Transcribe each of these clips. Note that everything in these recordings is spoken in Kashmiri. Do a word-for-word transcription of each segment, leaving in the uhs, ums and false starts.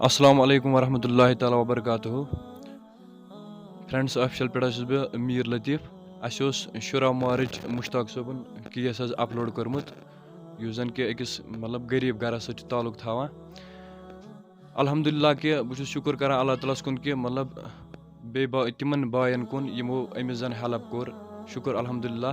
السلام علیکم ورحمۃ اللہ تعالیٰ وبرکاتہ۔ فرینڈز آفیشل پٮ۪ٹھ حظ چھُس بہٕ میٖر لطیف۔ اَسہِ اوس شُراہ مارٕچ مشتاق صٲبُن کیس حظ اپلوڈ کوٚرمُت، یُس زَن کہِ أکِس، مطلب، غریٖب گَرَس سۭتۍ چھُ تعلق تھاوان۔ الحمدللہ کہِ بہٕ چھُس شُکُر کَران اللہ تعالیٰ ہَس کُن کہِ، مطلب، بیٚیہِ با-، تِمَن بایَن کُن یِمو أمِس زَن ہیلپ کوٚر۔ شُکُر الحمدللہ۔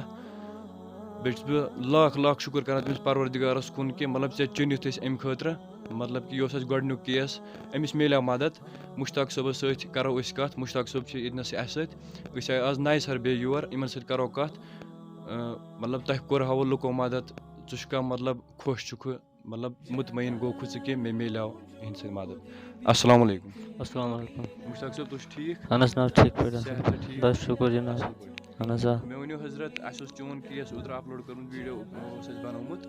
بیٚیہِ چھُس بہٕ لاکھ لاکھ شُکُر کَران تٔمِس پروردگارَس کُن کہِ، مطلب، ژےٚ چُنِتھ أسۍ اَمہِ خٲطرٕ۔ مطلب کہِ یہِ اوس اَسہِ گۄڈٕنیُک کیس، أمِس میلیو مدد۔ مشتاق صٲبَس سۭتۍ کَرو أسۍ کَتھ، مشتاق صٲب چھِ ییٚتنَسٕے اَسہِ سۭتۍ۔ أسۍ آے آز نَیہِ سَرٕ بیٚیہِ یور، یِمَن سۭتۍ کَرو کَتھ۔ اَ، مطلب، تۄہہِ کوٚرہاوٕ لُکو مدد، ژٕ چھُکھا، مطلب، خۄش چھُکھٕ، مطلب، مطمئن گوٚو کھُہ ژٕ کہِ مےٚ میلیو یِہِنٛدِ سۭتۍ مدد؟ السلام علیکم۔ السلام علیکم۔ مشتاق صٲب، تُہۍ چھِو ٹھیٖک؟ اہن حظ، نہ حظ، ٹھیٖک پٲٹھۍ حظ۔ صحت چھا ٹھیٖک؟ بس شُکُر جناب۔ اَصٕل پٲٹھۍ۔ اہن حظ، آ۔ مےٚ ؤنِو حضرت، اَسہِ اوس چون کیس اوترٕ اپلوڈ کوٚرمُت، ویٖڈیو اوس اَسہِ بنومُت،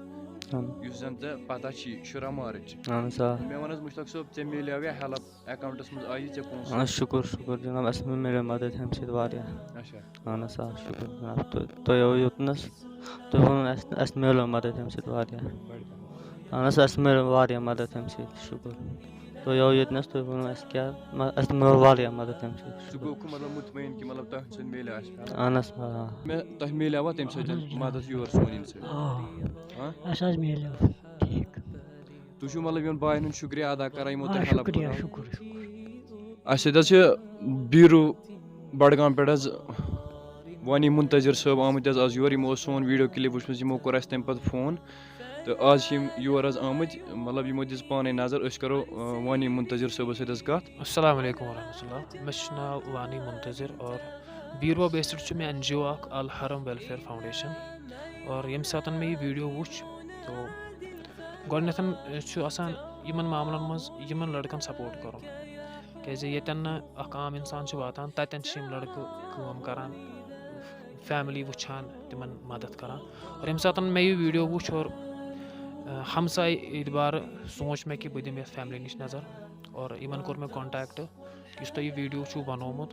اہن۔ یُس زَن ژےٚ پتہ چھی، شُراہ مارٕچ۔ اہن حظ، آ۔ مےٚ وَن حظ مشتاق صٲب، ژےٚ میلیو یا ہیلپ؟ اکاؤنٹس منٛز آیہِ ژےٚ پونٛسہٕ؟ اہن حظ، شُکُر، شُکُر جناب، اَسہِ میلیو مدد اَمہِ سۭتۍ واریاہ۔ اچھا۔ اہن حظ، آ، شُکُر جناب، تُہۍ، تُہۍ آوٕ یوٚتنَس، تُہۍ ووٚنوُ اَسہِ، اَسہِ میلیو مدد اَمہِ سۭتۍ واریاہ۔ بڑٕ کَتھ۔ اہن حظ، اَسہِ میلیو واریاہ مدد اَمہِ سۭتۍ، شُکُر۔ تُہۍ آوٕ ییٚتنَس، تُہۍ ووٚنوُ اَسہِ کیٛاہ، مہ-، اَسہِ میلیو واریاہ مدد اَمہِ سۭتۍ، ژٕ شُکُر۔ گوٚوکھٕ، مطلب، مطمئن کہِ، مطلب، تۄہہِ سۭتۍ میلیو اَسہِ ہیلپ؟ اہن حظ، آ۔ مےٚ، تۄہہِ میلیوا تَمہِ سۭتۍ اہن حظ، جناب۔ مدد یور سون ییٚمہِ سۭتۍ؟ آ۔ ہاں؟ اَسہِ حظ میلیو، ٹھیٖک۔ تُہۍ چھِو، مطلب، یِمن باین ہُنٛد شُکریہ ادا کران، یِمو آ، تۄہہِ ہیلپ شُکریہ، کوٚرمُت۔ شُکُر، شُکُر۔ اَسہِ سۭتۍ حظ چھِ بیٖروٗ بڈگام پٮ۪ٹھ حظ وانی منتظر صٲب آمٕتۍ حظ آز یور۔ یِمو اوس سون ویٖڈیو کلپ وٕچھمٕژ، یِمو کوٚر اَسہِ تَمہِ پتہٕ فون، تہٕ آز چھِ یِم یور حظ آمٕتۍ۔ مطلب، یِمو دِژ پانے نظر، أسۍ کرو، آ، وانی منتظر صٲبَس سۭتۍ حظ کتھ۔ السلام علیکم ورحمۃ اللہ، مےٚ چھُ ناو وانی منتظر اور بیٖروٗ بیسڈ چھُ مےٚ این جی او اکھ الحرم ویلفیئر فاؤنڈیشن۔ اور ییٚمہِ ساتہٕ مےٚ یہِ ویٖڈیو وٕچھ، تو گۄڈٕنٮ۪تھ چھُ آسان یِمن معاملن منٛز یِمن لڑکن سپورٹ کرُن، کیازِ ییٚتٮ۪ن نہٕ اکھ عام انسان چھُ واتان، تتٮ۪ن چھِ یِم لڑکہٕ کٲم کران، فیملی وٕچھان، تِمن مدد کران۔ اور ییٚمہِ ساتہٕ مےٚ یہِ ویٖڈیو وٕچھ اور، آ، ہمساے اعتبار سوٗنچ مےٚ کہِ بہٕ دِمہٕ یتھ فیملی نِش نظر، اور یِمن کوٚر مےٚ کانٹیکٹ۔ یُس تۄہہِ یہِ ویٖڈیو چھُو بنومُت،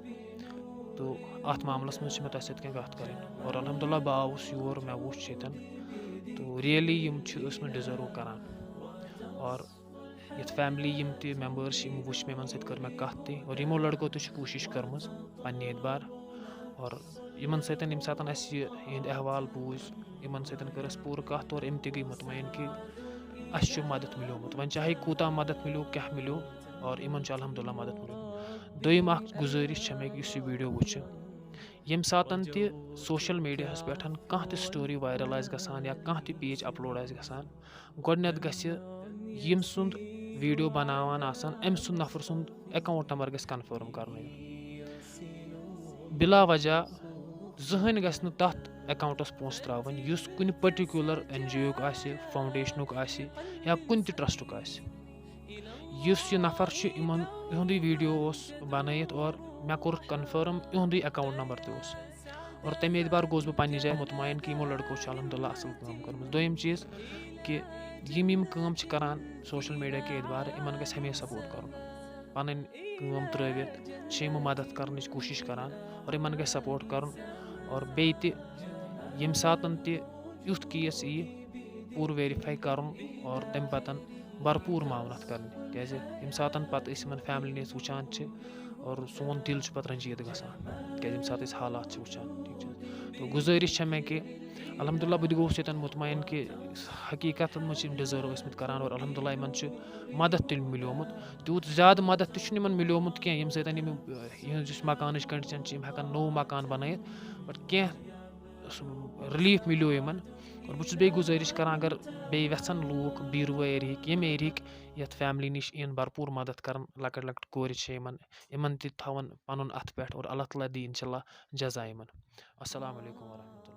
تہٕ اَتھ معاملَس منٛز چھِ مےٚ تۄہہِ سۭتۍ کینٛہہ کَتھ کَرٕنۍ۔ اور الحمدللہ بہٕ آوُس یور، مےٚ وٕچھ ییٚتٮ۪ن، تہٕ ریئلی یِم چھِ ٲسمٕتۍ ڈِزٲرٕو کَران۔ اور یَتھ فیملی یِم تہِ مٮ۪مبٲرٕس چھِ، یِم وٕچھ مےٚ، یِمَن سۭتۍ کٔر مےٚ کَتھ تہِ، اور یِمو لڑکو تہِ چھِ کوٗشِش کٔرمٕژ پنٛنہِ اعتبار۔ اور یِمَن سۭتۍ ییٚمہِ ساتہٕ اَسہِ یہِ، یِہِنٛدۍ احوال بوٗزۍ، یِمَن سۭتۍ کٔر اَسہِ پوٗرٕ کَتھ، اور یِم تہِ گٔے مطمئن کہِ اَسہِ چھُ مدد مِلیومُت۔ وۄنۍ چاہے کوٗتاہ مدد مِلیو، کیٛاہ مِلیو، اور یِمن چھُ الحمدللہ مدد مِلیومُت۔ دوٚیِم اکھ گُزٲرِش چھےٚ مےٚ، یُس یہِ ویٖڈیو وٕچھِ، ییٚمہِ ساتن تہِ سوشل میڈیاہس پٮ۪ٹھ کانٛہہ تہِ سٹوری وائرل آسہِ گژھان یا کانٛہہ تہِ پیج اپلوڈ آسہِ گژھان، گۄڈٕنٮ۪تھ گژھِ ییٚمہِ سُنٛد ویٖڈیو بناوان آسان، أمۍ سُنٛد نفر سُنٛد اکاؤنٹ نمبر گژھِ کنفرم کرنہٕ یُن۔ بلا وجہ زٕہٕنۍ گژھِ نہٕ تتھ اکاؤنٹس پونٛسہٕ ترٛاوٕنۍ، یُس کُنہِ پٔرٹِکیوٗلر این جی او یُک آسہِ، فاؤنڈیشنُک آسہِ یا کُنہِ تہِ ٹرسٹُک آسہِ۔ یُس یہِ نفر چھُ، یِمن، یِہُنٛدُے ویٖڈیو اوس بنٲیِتھ اور مےٚ کوٚر کنفرم، یِہُنٛدُے اکاؤنٹ نمبر تہِ اوس۔ اور تَمہِ اعتبار گوس بہٕ پننہِ جایہِ مطمئن کہِ یِمو لڑکو چھِ الحمدللہ اصل کٲم کٔرمٕژ۔ دوٚیِم چیٖز کہِ یِم یِم کٲم چھِ کران سوشل میڈیا کہِ اعتبار، یِمن گژھِ ہمیشہِ سپورٹ کرُن۔ پنٕنۍ کٲم ترٲوِتھ چھِ یِم مدد کرنٕچ کوٗشش کران اور یِمن گژھِ سپورٹ کرُن۔ اور بیٚیہِ تہِ ییٚمہِ ساتن تہِ یُتھ کیس یِیہِ، پوٗرٕ ویریفائی کرُن اور تَمہِ پتہٕ بھرپوٗر معاونت کرٕنۍ، کیازِ ییٚمہِ ساتہٕ پتہٕ أسۍ یِمن فیملی نِش وٕچھان چھِ اور سون دِل چھُ پتہٕ رنجیٖدٕ گژھان، کیازِ ییٚمہِ ساتہٕ أسۍ حالات چھِ وٕچھان، ٹھیٖک چھِ حظ؟ تو گُزٲرِش چھےٚ مےٚ کہِ الحمدللہ بہٕ تہِ گوٚوُس ییٚتٮ۪ن مطمئن کہِ حقیٖقتن منٛز چھِ یِم ڈِزٲرو ٲسمٕتۍ کران اور الحمدللہ یِمن چھُ مدد تہِ مِلیومُت، تیوٗت زیادٕ مدد تہِ چھُنہٕ یِمن مِلیومُت کینٛہہ، ییٚمہِ سۭتۍ یِم، یِہٕنٛز یُس مکانٕچ کنڈیشن چھِ، یِم ہٮ۪کن نوٚو مکان بنٲیِتھ، but کینٛہہ سُہ ریلیف مِلیو یِمن۔ اور بہٕ چھُس بیٚیہِ گُزٲرِش کران، اگر بیٚیہِ یژھن لوٗکھ بیٖروٗ ایریاہٕکۍ، ییٚمہِ ایریاہٕکۍ، یتھ فیملی نِش یِن بھرپوٗر مدد کرن، لۄکٕٹۍ لۄکٕٹۍ کورِ چھِ یِمن، یِمن تہِ تھاوَن پنُن اتھٕ پٮ۪ٹھ اور اللہ تعالیٰ دی انشاءاللہ جزا یِمن۔ السلام علیکم ورحمۃ اللہ۔